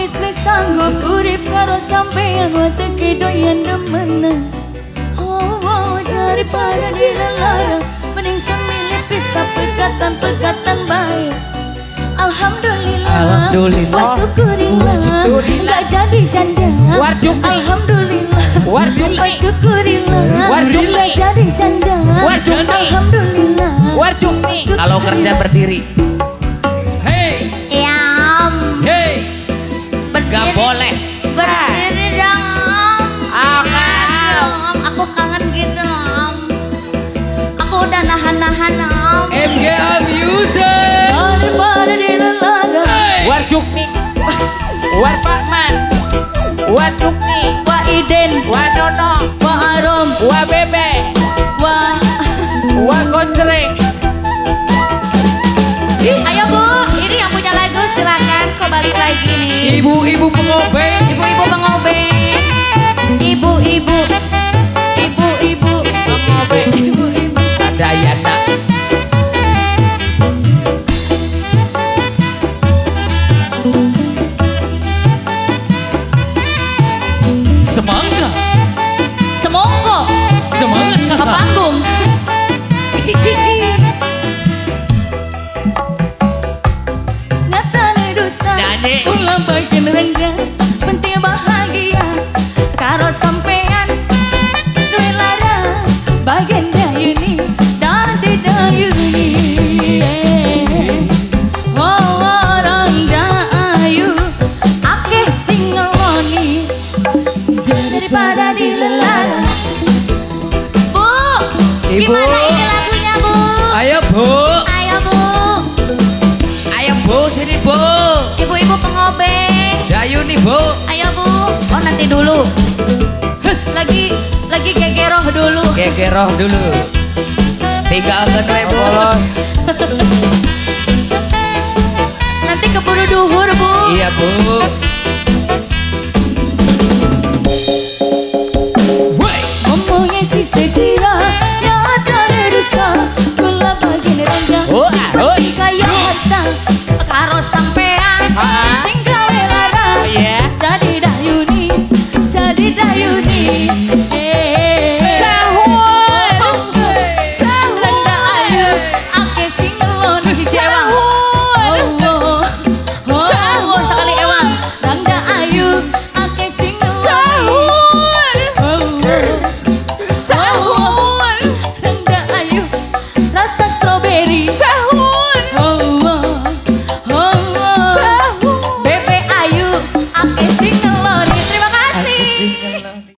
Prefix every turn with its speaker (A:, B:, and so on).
A: Wis beli sanggup urip karo sampean wateke doyan demenan. Oh, oh, daripada dilelara mending semilih pisah pegatan-pegatan baik. Alhamdulillah, alhamdulillah, syukurillah, nggak jadi janda. Alhamdulillah, syukurillah, nggak jadi janda. Alhamdulillah.
B: Kalau kerja berdiri. Hey,
C: yam.
B: Hey, gak boleh.
C: Berdiri dong. Aku kangen gitu om. Aku udah nahan-nahan om.
B: MGA Music.
D: Warjukni, War Pakman, Warjukni,
A: Wa Iden,
D: Wa Nono,
A: Wa Arom,
D: Wa Bebe,
A: Wa
D: Wa Gondreng.
C: Ayo Bu, ini yang punya lagu silakan kok balik lagi nih.
B: Ibu-ibu pengobeng,
C: ibu-ibu pengobeng, ibu-ibu, ibu-ibu
D: pengobeng,
A: ibu-ibu.
B: Sadayana. Semangga,
C: semongko,
B: semangat kakak.
C: Ke panggung.
A: Ngatane dusta, ulang bagian renggang, penting bahagia. Karo sampean, duwe lara, bagian dayuni dan tidak yuni. Oh, orang ayu, akeh sing ngeloni. Daripada dilelara.
C: Bu,
B: Ibu,
C: gimana ini lagunya Bu?
B: Ayo Bu,
C: ayo Bu,
B: ayo Bu, sini Bu.
C: Ibu-ibu pengobeng.
B: Dayu nih Bu.
C: Ayo Bu. Oh nanti dulu.
B: Hus.
C: Lagi gegeroh dulu.
B: Gegeroh dulu. Tinggalkan we Bu.
C: Nanti keburu duhur Bu.
B: Iya Bu.
A: Ngomongnya si setia, nyata rusak, gula bagian ranjang, seperti kaya harta, karo sampai.